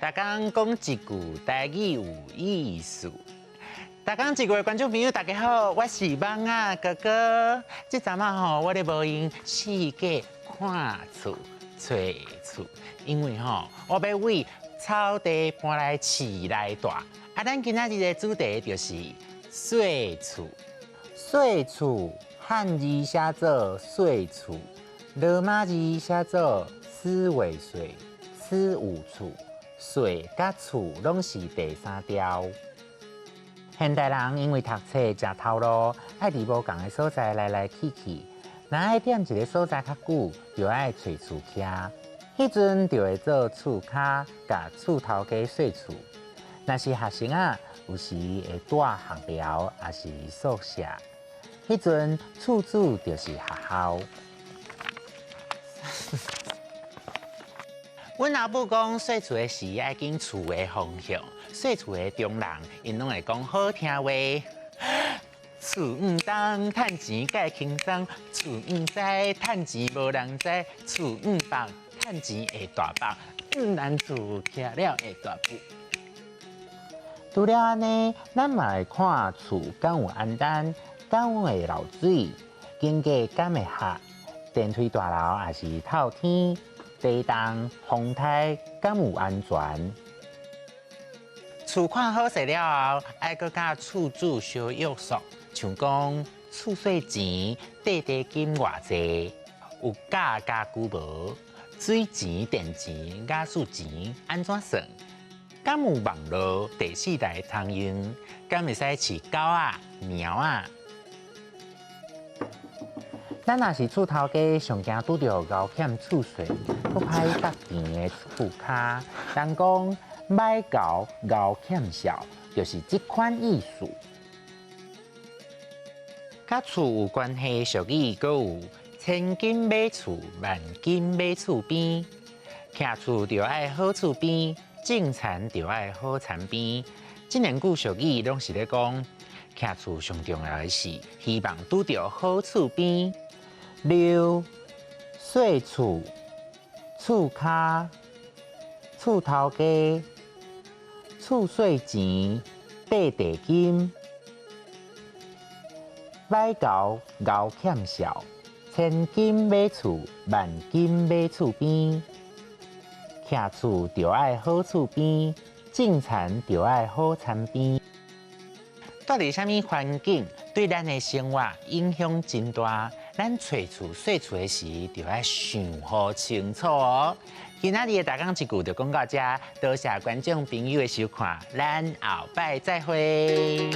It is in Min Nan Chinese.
逐工講一句台語有意思。逐工一句的觀眾朋友，大家好，我是蠓仔哥哥。這陣仔吼，我咧無閒四界看厝、揣厝，因為吼，我欲為草地搬來市內蹛。啊，咱今仔日的主題就是細厝。細厝漢字寫做細厝，羅馬字寫做四尾水、四五厝。細佮厝攏是第三調。現代人因為讀冊食頭路，愛佇無仝的所在來來去去。若愛踮一个所在較久，就愛揣厝徛。彼陣就會做厝跤，共厝頭家說厝。若是學生仔，有時會蹛學寮，抑是宿舍。彼陣厝主就是學校。阮阿母講，說厝的時愛揀厝的方向，說厝的中人，𪜶攏會講好聽話。厝毋東，趁錢蓋輕鬆；厝毋西，趁錢無人知；厝毋北，趁錢會大腹。毋咱厝徛了會大富。除了按呢，咱嘛會看厝敢有安單，敢有會漏水，間隔敢會合，電梯大樓抑是透天。地動、風颱敢有安全？厝看好勢了後，愛閣佮厝主相約束，像講厝稅錢、綴地金偌濟，有加家具無？水錢、電錢、瓦斯錢按怎算？敢有網路第四台通用？敢會使飼狗仔、貓仔？咱若是厝頭家，上驚拄著𠢕欠厝稅、閣歹搭錢的厝跤。人講䆀猴𠢕欠數，就是這款意思。佮厝有關係俗語，閣有千金買厝，萬金買厝邊。徛厝就愛好厝邊，種田就愛好田邊。這兩句俗語攏是咧講，徛厝上重要的是希望拄著好厝邊。六、細厝、厝跤、厝頭家、厝稅錢、綴地金、䆀猴𠢕欠數、千金買厝，萬金買厝邊。徛厝就愛好厝邊，種田就愛好田邊。蹛佇啥物環境對咱的生活影響真大，咱揣厝說厝的時，就愛想好清楚哦。今仔日的逐工一句就講到遮，多謝觀眾朋友的收看，咱後擺再會。